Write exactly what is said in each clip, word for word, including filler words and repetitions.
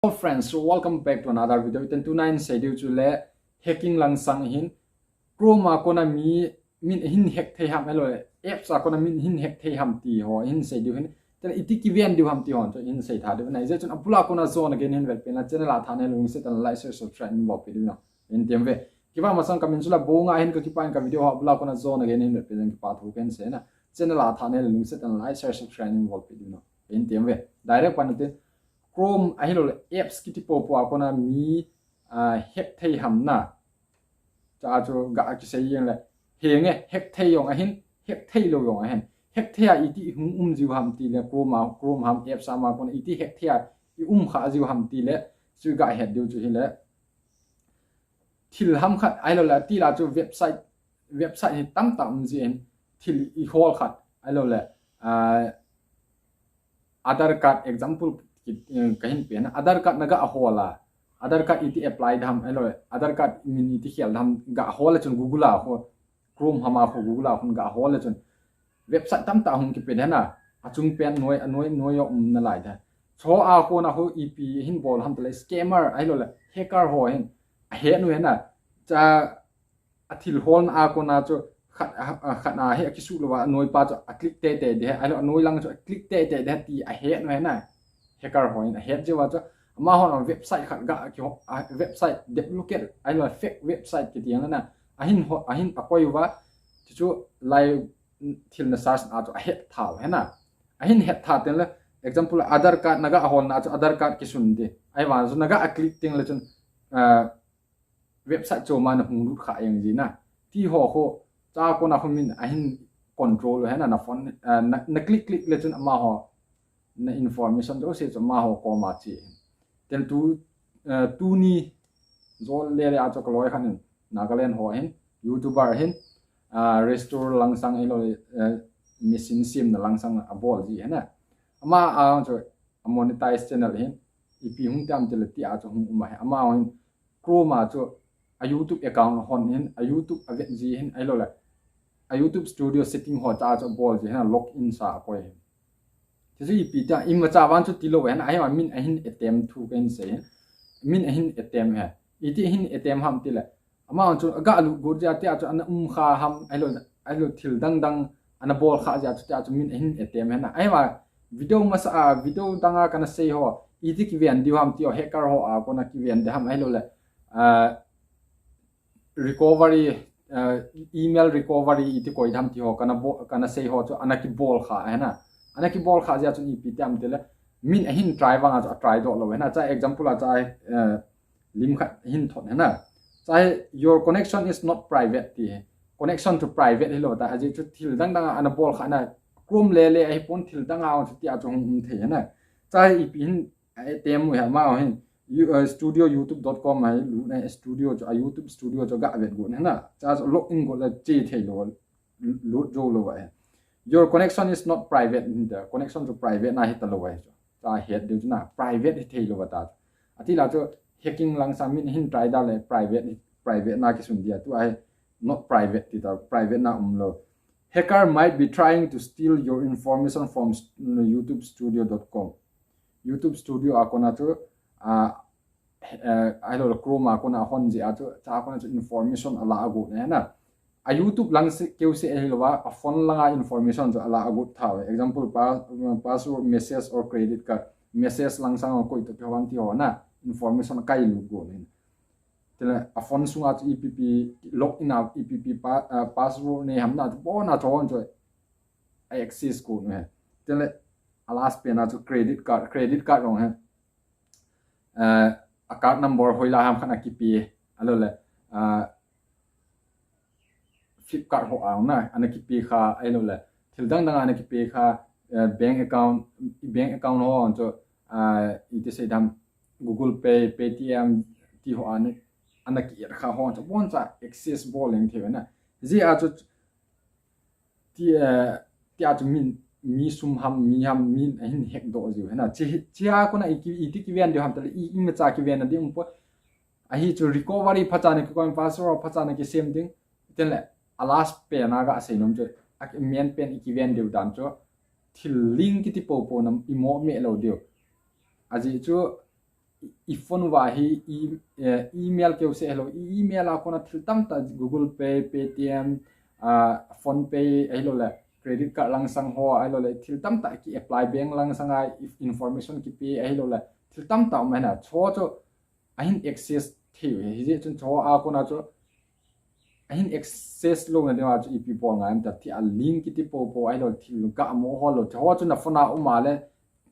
Hello friends, so welcome back to another video. Iten tuna in sei diu chu le hacking langsang hin Chrome a kona mi min hin hack thei ham, ahilou le apps a kona min hin hack thei ham ti ho hin sei diu hin. Iten iti kiven diu ham ti ho chu hin sei tha diu na. Ijeh chun abula kona jona gei in hin vet pen le channel a tha nahi le lungset tah in like, share, subscribe in bol peh diu na. Hin tem ve. Kiva masang kamin chu Labonga hin kakipah in ka video ho abula kona jona gei in hin vet pen le kipa thu kahin sei na. Channel a tha nahi le lungset tah in like, share, subscribe in bol peh diu na. Hin tem ve. Direct pan ute. Chrome ahilou le apps kiti popo a kona mi hack thei ham na. Cha chu ga kisei jeng le. Henge, hack thei jong ahin, hack thei lou jong ahin. Hack thei a iti hung um jiu ham ti le Chrome a, Chrome ham apps a ma kona iti hack thei a i um kha jiu ham ti le. Chu ga het diu chu hi le. Thil ham khat ahilou le ti la chu website, website hi tamtah um ji in thil i hol khat ahilou le. Aadhaar card example kahin pe na. Aadhaar card na ga hol a, Aadhaar card iti apply dam ahilou le Aadhaar card min iti khel dam ga hol le chun Google a ho, Chrome ham a ho, Google a ho ga hol le chun website tamtah hung kipe ding na. Achung pen noi, anoi noi jong um nalai da. Cho a kona ho ipi hin bol ham ti le scammer ahilou le hacker ho hin ahet u hi na. Cha athil holna a kona chu khat a, khat a hi akisuh lou va anoi pa chu a click tete ding, ahilou anoi lang chu a click tete ding ti ahet u hi na. Hacker ho hin ahet jeh uva chu amaho website khat ga ki ho, website duplicate ahilou fake website kiti jeng na. Ahin ho, ahin akoi uva chu chu lai thil na search na chu ahet tha u hi na. Ahin het tha teng le example Aadhaar card na ga hol na chu Aadhaar card kisun ding. Ahivang chu na ga click teng le chun website chu ma na hung lut kha jeng ji na. Ti ho ho cha kona ho min ahin control u hi na, na phone na click click le chun amaho na information jouse chu amaho koma che. Iten tu tuni jol le le a chu ka loi khat in Nagaland ho hin YouTuber hin restaurant langsang ahilou le machine semna langsang abol ji hi na. Ama a chu a monetize channel hin ipi hung ti ham ti le ti a chu hung um ahi. Ama hin Chrome a chu a YouTube account hon hin a YouTube avet ji hin ahilou le a YouTube Studio setting ho cha chu abol ji hin a log in sa akoi hin. Chu chu ipi ti a imacha vang chu tilou hin a, ahivang min ahin attempt thu kahin sei hin. Min ahin attempt hi. Iti ahin attempt ham ti le ama chu aga lut got jeh a ti a chu ana um kha ham ahilou, ahilou thil dang dang ana bol kha jeh a chu ti a chu min ahin attempt hi na. Ahivang video masa a video dang a kana sei ho iti kiven diu ham ti ho hacker ho a kona kiven ding ham ahilou le recovery, email recovery iti koi dam ti ho kana sei ho chu ana kibol kha hi na. Ana kibol kha jeh a chu ipi ti ham ti le min ahin try vang a chu a try doh lou hi na. Cha example a cha lim khat hin thot hi na. Cha hi your connection is not private ti hi. Connection chu private hilou ta, ajeh chu thil dang dang a ana bol kha na. Chrome le le ahi pon thil dang a chu ti a chu hung um thei hi na. Cha hi ipi hin attempt u hi ama hin studio youtube dot com a hi lut na, studio chu a YouTube Studio chu ga vet got hi na. Cha chu log in got le che thei lou, lut jou lou ahi. Your connection is not private, connection chu private na hita lou ahi chu. Cha het diu chu na private hithei lou ta chu. Ati la chu hacking langsang min hin try da le private, private na kisun dia tu ahi, not private ti ta, private na umlou. Hacker might be trying to steal your information from YouTube Studio dot com. YouTube Studio a kona chu ahilou le Chrome a kona ahon jeh a chu cha kona chu information ala agot na. A YouTube lang se keu se ahilou va a phone langa information chu ala agot tha u. Example, password, message or credit card. Message langsang koi toh kihou ham ti ho na information akailut got in. Tile a phone sunga chu ipi pi log in a ipi pi password nei ham na chu bon a chu hon chu a access got u hi. Tile a last pen a chu credit card, credit card jong hi a card number hoilai ham khat ana kipe, ahilou le Flipkart ho a na ana kipe kha, ahilou le thil dang dang ana kipe kha, bank account, bank account ho chu iti sei dam, Google Pay, Paytm ti ho ana ki-add kha ho chu bon cha access bol leng thei u na. Jeh a chu ti, ti a chu min, mi sum ham, mi ham, min ahin hack doh jiu hi na. Chi, chi a kona iti kiven diu ham tile imacha kiven na ding um poi. Ahi chu recovery phacha na kikoi, password phacha na kisem ding. Tile a last pen a ga sei nom chu, amain pen ikiven diu dan chu thil link kiti popo na imo me lou diu. Ajeh chu i phone uva hi, i, eh, email keu seh ahilou, i email a kona thil tamtah Google Pay, Paytm, ah, PhonePe ahilou le, credit card langsang ho ahilou le, thil tamtah ki apply bank langsang a information kipe ahilou le, thil tamtah um ahina, chuho chu ahin access thei u ahi. Hijeh chun chuho a kona chu ahin access louna dinga chu ipi bol ngai em tia, thil a link kiti popo ahilou, thil gamo ho lou, chuho chu na phone a um a le,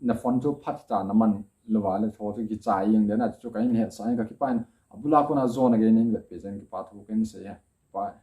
na phone chu phatcha na man louva le, chuho chu kichai jeng ding ahi chu kahin hetsah in, kakipah in, abula kona jona gei nahin vetpeh jeh in kipa thu kahin sei e. Kipa.